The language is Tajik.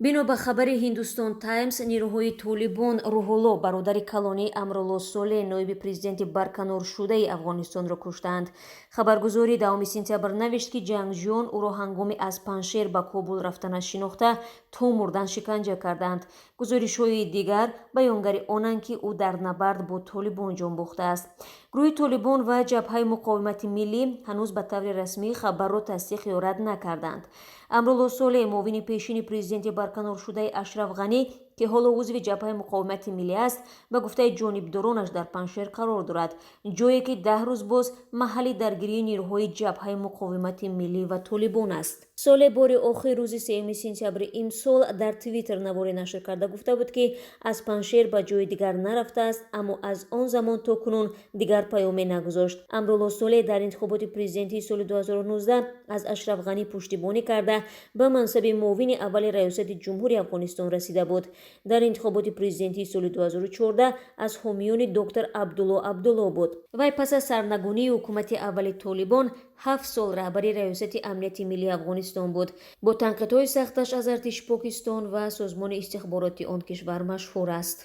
Бино ба хабари «Ҳиндустон Таймс», нирӯҳои Толибон Рӯҳулло, бародари калонии Амрулло Солеҳ, ноиби президенти барканоршудаи Афғонистонро куштаанд. Хабаргузорӣ 10 сентябр навишт, ки ҷангҷӯён ӯро ҳангоми аз Паншер ба Кобул рафтанаш шинохта, то мурдан шиканҷа кардаанд. Гузоришҳои дигар баёнгари онанд, ки ӯ дар набард бо Толибон ҷон бохтааст. Гурӯҳи Толибон ва Ҷабҳаи муқовимати миллӣ ҳанӯз ба таври расмӣ хабарро тасдиқ ё рад накарданд. Амрулло Солеҳ, муовини пешини президенти барканоршудаи Ашраф Ғанӣ, ки ҳоло узви Ҷабҳаи муқовимати миллӣ аст, ба гуфтаи ҷонибдоронаш дар Паншер қарор дорад, ҷое ки 10 рӯз боз маҳалли даргирии нирӯҳои Ҷабҳаи муқовимати миллӣ ва Толибон аст. Солеҳ бори охир рӯзи 3 сентябри имсол дар Твиттер наворе нашр карда гуфта буд, ки аз Паншер ба ҷои дигар нарафтааст, аммо аз он замон то кунун дигар паёме нагузошт. Амрулло Солеҳ дар интихоботи президентии соли 2019 аз Ашраф Ғанӣ пуштибонӣ карда, ба мансаби муовини аввали раёсати ҷумҳури Афғонистон расида буд. Дар интихоботи президентии соли 2014 аз ҳомиёни доктор Абдулло Абдулло буд. Вай пас аз сарнагунии ҳукумати аввали Толибон 7 сол раҳбари Раёсати амнияти миллии Афғонистон буд. Бо танқидҳои сахташ аз артиши Покистон ва созмони истихбороти он кишвар машҳур аст.